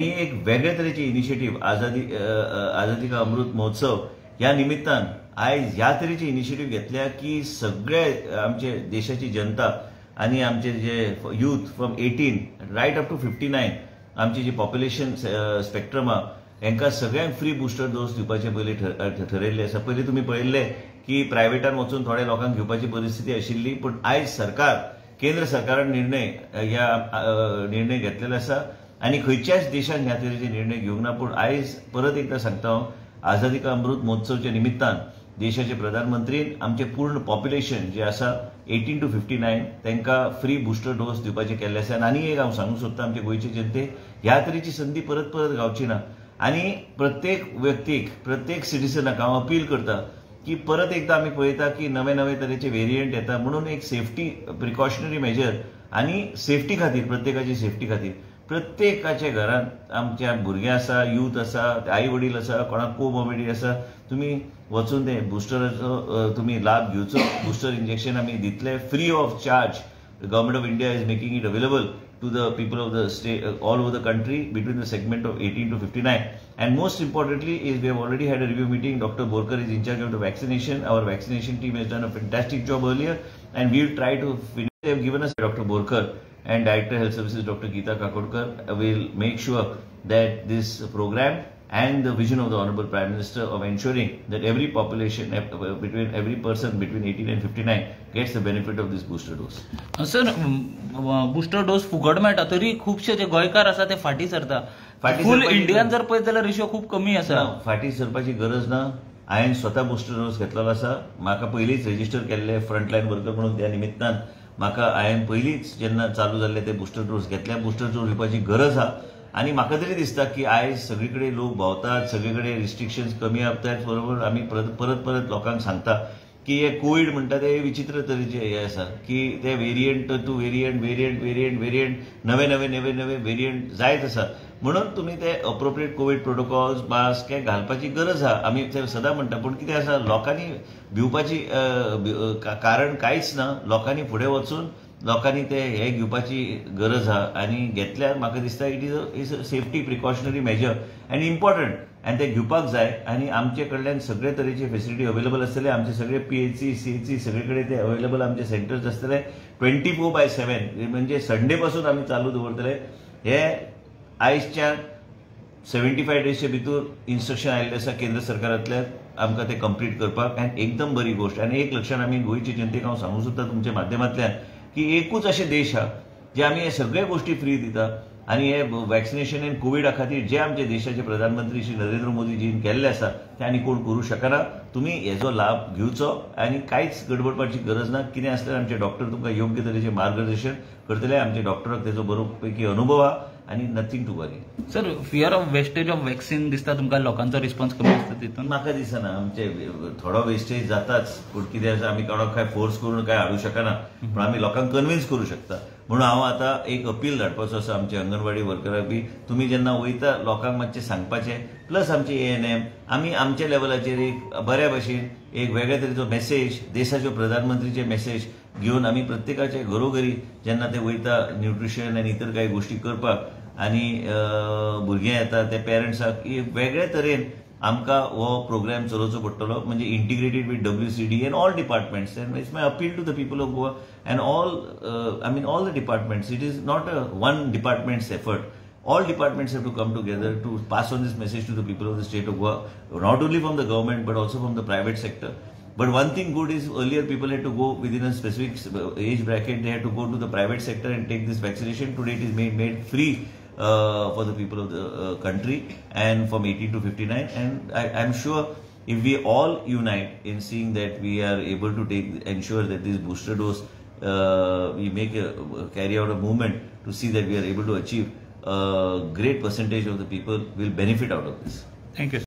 ही एक वेगळे तरेची इनिशिएटीव आझादी का अमृत महोत्सव ह्या निमित्तान आयज ह्या तरेची इनिशिएटीव घेतल्या की सगळे आमचे देशाची जनता आनी आमचे जे youth from 18 right up to 59 आमची जी पॉप्युलेशन स्पेक्ट्रम आहा हेंकां सगळ्यांक फ्री बुस्टर डोस दिवपाचे पयलीं ठरयल्ले आसा. पयलीं तुमी पळयल्ले की प्रायव्हेटान वचून थोड्या लोकांक घेवपाची परिस्थिती आशिल्ली, पूण आयज सरकार केंद्र सरकारान निर्णय ह्या निर्णय घेतलेलो आसा आनी खंयच्याच देशान ह्या तरेचे निर्णय घेवंक ना. पूण आयज परत एकदां सांगता हांव, आझादी का अमृत महोत्सवच्या निमित्तान देशाचे प्रधानमंत्रीन आमचे पूर्ण पॉप्युलेशन जे आसा 18 to 59 तांकां फ्री बुस्टर डोस दिवपाचे केल्ले आसा. आनी एक हांव सांगूंक सोदता आमचे गोंयचे जनते, ह्या तरेची संदी परत परत गावची ना आनी प्रत्येक व्यक्तीक प्रत्येक सिटीजनाक हांव अपील करता की परत एकदां आमी पळयता की नवे नवे तरेचे वेरियंट येता, म्हणून एक सेफ्टी प्रिकॉशनरी मेजर आनी सेफ्टी खातीर प्रत्येकाची सेफ्टी खातीर प्रत्येकाच्या घरांत आमच्या भुरगे आसा, यूथ आसा, आई वडील आसा, कोणाक कोमॉर्बिडिटी आसा, तुमी वचून ते बुस्टराचो तुमी लाभ घेवचो. बुस्टर इंजेक्शन आमी दितले free of charge. Government of India is making it available to the people of the state all over the country between the segment of 18 to 59. And most importantly is we have already had a review meeting. Dr. Borkar is in charge of the vaccination. Our vaccination team has done a fantastic job earlier and we will try to finish. They have given us Dr. Borkar and Director Health Services Dr. Geeta Kakodkar will make sure that this program and the vision of the Honorable Prime Minister of ensuring that every population, between every person between 18 and 59 gets the benefit of this booster dose. Sir, booster dose फुकट मेळटा तरी खुबशे जे गोंयकार आसा ते फाटी सरता. फूल इंडियान जर पळयत जाल्यार रेशियो खूब कमी आसा. फाटी सरपाची गरज ना. हांवें स्वता बुस्टर डोस घेतलेलो आसा. म्हाका पयलींच रजिस्टर केल्ले फ्रंटलायन वर्कर म्हणून, त्या निमित्तान म्हाका हांवें पयलींच जेन्ना चालू जाल्ले ते बुस्टर डोस घेतले. बुस्टर डोस घेवपाची गरज आहा आनी म्हाका तरी दिसता की आयज सगळे कडेन लोक भोंवतात, सगळे कडेन रिस्ट्रिक्शन्स कमी आसा. त्याच बरोबर आमी परत परत परत लोकांक सांगता की हे कोवीड म्हणटा ते विचित्र तरेचे हे आसा की ते variant to variant variant variant variant नवे नवे नवे नवे वेरियंट जायत आसा. म्हणून तुमी ते अप्रोप्रिएट कोवीड प्रोटोकॉल्स मास्क हे घालपाची गरज आहा. आमी ते सदां म्हणटा, पूण कितें आसा लोकांनी भिवपाची कारण कांयच ना. लोकांनी फुडें वचून लोकांनी ते हे घेवपाची गरज आहा आनी घेतल्यार म्हाका दिसता it is a safety precautionary measure and important आनी ते घेवपाक जाय. आनी आमचे कडल्यान सगळे तरेचे फेसिलिटी अवेलेबल आसतले. आमचे सगळे PHC CHC सगळे कडेन ते अवेलेबल आमचे सेंटर्स आसतले. 24/7 म्हणजे संडे पासून आमी चालू दवरतले. हे आयजच्या 75 डेजच्या भितर इन्स्ट्रक्शन आयिल्लें आसा केंद्र सरकारांतल्यान आमकां ते कंप्लीट करपाक आनी एकदम बरी गोश्ट. आनी एक लक्षात आमी गोंयचे जनतेक हांव सांगूंक सोदता तुमच्या माध्यमांतल्यान की एकूच अशे देश आहा जे आमी हे सगळे गोश्टी फ्री दिता आनी हे वॅक्सिनेशन आनी कोविडा खातीर जे आमचे देशाचे प्रधानमंत्री श्री नरेंद्र मोदीजीन केल्ले आसा ते आनी कोण करूं शकना. तुमी हेजो लाभ घेवचो आनी कांयच गडबडपाची गरज ना. कितें आसल्यार आमचे डॉक्टर तुमकां योग्य तरेचें मार्गदर्शन करतले. आमचे डॉक्टराक तेजो बरो पैकी अनुभव आहा आनी nothing to worry. Sir, fear of wastage of vaccine दिसता तुमकां? लोकांचो रिस्पॉन्स कमी आसता तितून? म्हाका दिसना. आमचे थोडो वेस्टेज जाताच, पूण कितें आसा आमी कोणाक काय फोर्स करून काय हाडूं शकना, पूण आमी लोकांक कन्विन्स करूं शकता. म्हणून हांव आतां एक अपील धाडपाचो आसा आमच्या अंगणवाडी वर्कराक बी, तुमी जेन्ना वयता लोकांक मातशें सांगपाचें. प्लस आमचे ANM आमी आमच्या लेवलाचेर एक बऱ्या भशेन एक वेगळ्या तरेचो मेसेज देशाच्यो प्रधानमंत्रीचे मेसेज घेवन आमी प्रत्येकाच्या घरोघरी जेन्ना ते वयता न्युट्रिशन आनी इतर कांय गोश्टी करपाक आनी भुरगे येता ते पेरंट्साक एक वेगळे तरेन आमकां हो प्रोग्राम चलोवचो पडटलो. म्हणजे integrated with WCD and all departments. And it's my appeal to the people of Goa and all I mean all the departments. It is not a one department's effort. All departments have to come together to pass on this message to the people of the state of Goa, not only from the government but also from the private sector. But one thing good is earlier people had to go within a specific age bracket, they had to go to the private sector and take this vaccination. Today it is made free for the people of the country and from 18 to 59. And I'm sure if we all unite in seeing that we are able to ensure that this booster dose, we make carry out a movement to see that we are able to achieve a great percentage of the people will benefit out of this. Thank you.